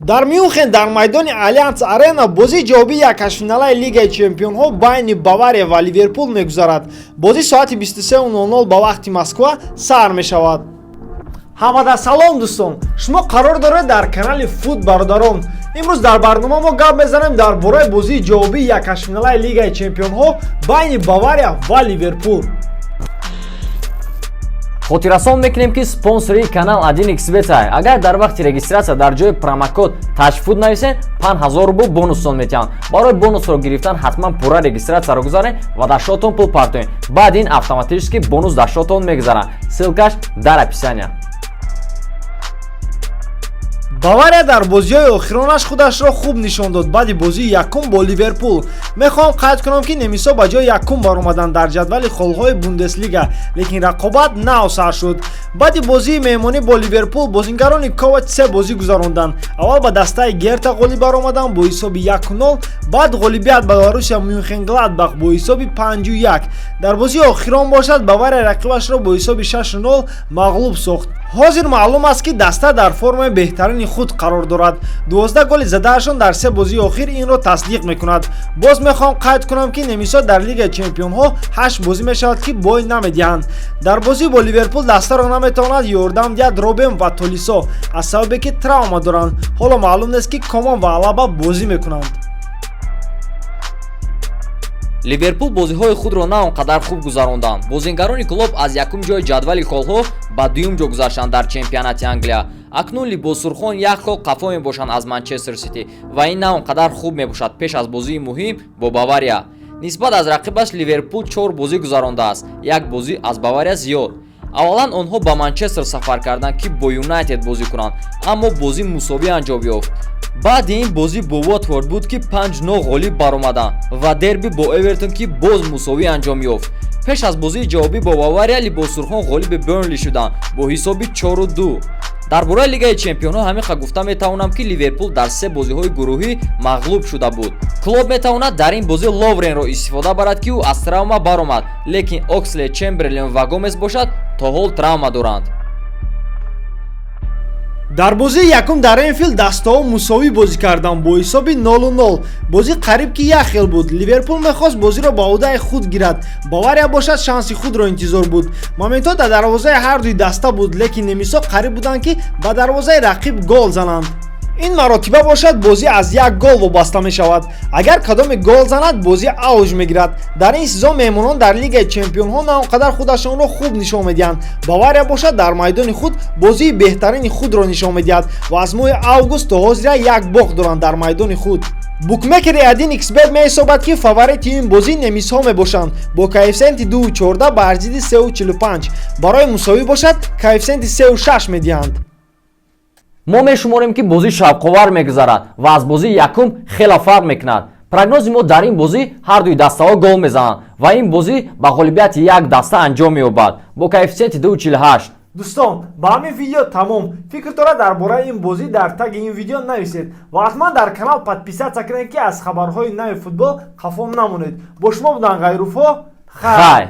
Дар Мюнхен, дар майдони Аллианс Арена, бозии ҷавобии якҳаштфиналаи Лигаи чемпионҳо байни Бавария ва Ливерпул мегузарад. Бозӣ соати 23:00 ба вақти Москва сар мешавад. Ҳамада салом, дӯстон! Шумо қарор доред дар канали Фут. Бародарон, имрӯз дар барнома мо гап мезанем дар бораи бозии ҷавобии якҳаштфиналаи Лигаи чемпионҳо байни Бавария ва Ливерпул. Хотиррасон мекунем, ки спонсори канал 1xBet. Агар дар вақти регистрация дар ҷои промокод ташфуд нависед, 5000 рубл бонусон метиҳанд. Барои бонусро гирифтан ҳатман пурра регистрация ро гузаред ва дар счёт он пул партоед. Баъд ин автоматически бонус дар счёт он мегузарад. Ссылка ш дар описания. Бавария дар бозиҳои охиронаш худашро хуб нишон дод. Баъди бозии якум бо Ливерпул мехоҳам қайд кунам, ки немисҳо ба ҷои якум баромаданд дар ҷадвали холҳои Бундеслига, лекин рақобат нав сар шуд. Баъди бозии меҳмонӣ бо Ливерпул бозингарони Ковач се бозӣ гузаронданд. Аввал ба дастаи Герта ғолиб баромаданд бо ҳисоби 1-0, баъд ғолибият ба Боруссия Мюнхенгладбах бо ҳисоби 5-1. Дар бозии охирон бошад, Бавария рақибашро бо ҳисоби 6-0 мағлуб сохт. Ҳозир маълум аст, ки даста дар формаи беҳтарини худ қарор дорад. 12 голи задаашон дар се бозии охир инро тасдиқ мекунад. Боз мехоҳам қайд кунам, ки немисҳо дар Лигаи чемпионҳо ҳашт бозӣ мешавад, ки бой намедиҳанд. Дар бозӣ бо Ливерпул дастаро наметавонад ёрдам диҳад Робен ва Толисо аз сабабе ки травма доранд. Ҳоло маълум нест, ки Коман ва Алаба бозӣ мекунанд. Ливерпул бозиҳои худро на он қадар хуб гузаронданд. Бозингарони Клоп аз якум ҷои ҷадвали холҳо ба дуюм ҷо гузаштанд дар чемпионати Англия. Акнун либоссурхон як хол қафо мебошанд аз Манчестер Сити ва ин на он қадар хуб мебошад пеш аз бозии муҳим бо Бавария. Нисбат аз рақибаш Ливерпул чор бозӣ гузарондааст, як бозӣ аз Бавария зиёд. Аввалан онҳо ба Манчестер сафар карданд, ки бо Юнайтед бозӣ кунанд, аммо бозӣ мусовӣ анҷом ёфт. Баъди ин бозӣ бо Уотфорд буд, ки 5-0 ғолиб баромаданд, ва дерби бо Эвертон, ки боз мусовӣ анҷом ёфт. Пеш аз бозии ҷавобӣ бо Бавария либоссурхон ғолиби Бернли шуданд бо ҳисоби 4-2. Дар бораи Лигаи чемпионҳо ҳамин гуфта метавонам, ки Ливерпул дар се бозиҳои гурӯҳӣ мағлуб шуда буд. Клоп метавонад дар ин бозӣ Ловренро истифода барад, ки ӯ аз травма баромад, лекин Окслейд Чемберлен ва Гомес бошад, то ҳол травма доранд. Дар бозии якум дар Энфилд дастаҳо мусовӣ бозӣ карданд бо ҳисоби 0-0. Бозӣ қариб ки як хел буд. Ливерпул мехост бозиро ба ӯҳдаи худ гирад, Бавария бошад, шанси худро интизор буд. Моментҳо дар дарвозаи ҳардуи даста буд, лекин немисҳо қариб буданд, ки ба дарвозаи рақиб гол зананд. Ин маротиба бошад, бозӣ аз як гол вобаста мешавад. Агар кадоме гол занад, бозӣ авҷ мегирад. Дар ин сезон меҳмонон дар Лигаи чемпионҳо на он қадар худашонро хуб нишон медиҳанд. Бавария бошад, дар майдони худ бозии беҳтарини худро нишон медиҳад ва аз моҳи август то ҳозира як бохт доранд дар майдони худ. Букмекери 1xBet меҳисобад, ки фаворити ин бозӣ немисҳо мебошанд бо коэффисиенти 2,14 бар зидди 3,45. Барои мусовӣ бошад, коэффисиенти 3,6 медиҳанд. Мо мешуморем, ки бозӣ шавқовар мегузарад ва аз бозии якум хеле фарқ мекунад. Прогнози мо дар ин бозӣ: ҳардуи дастаҳо гол мезананд ва ин бозӣ ба ғолибияти як даста анҷом меёбад бо коэффисиенти 2,48. Дӯстон, ба ҳамин видео тамом. Фикртонро дар бораи ин бозӣ дар таги ин видео нависед ва ҳатман дар канал подписаться кунед, ки аз хабарҳои нави футбол қафо намонед. Бо шумо буданд Ғайруфҳо. Хай.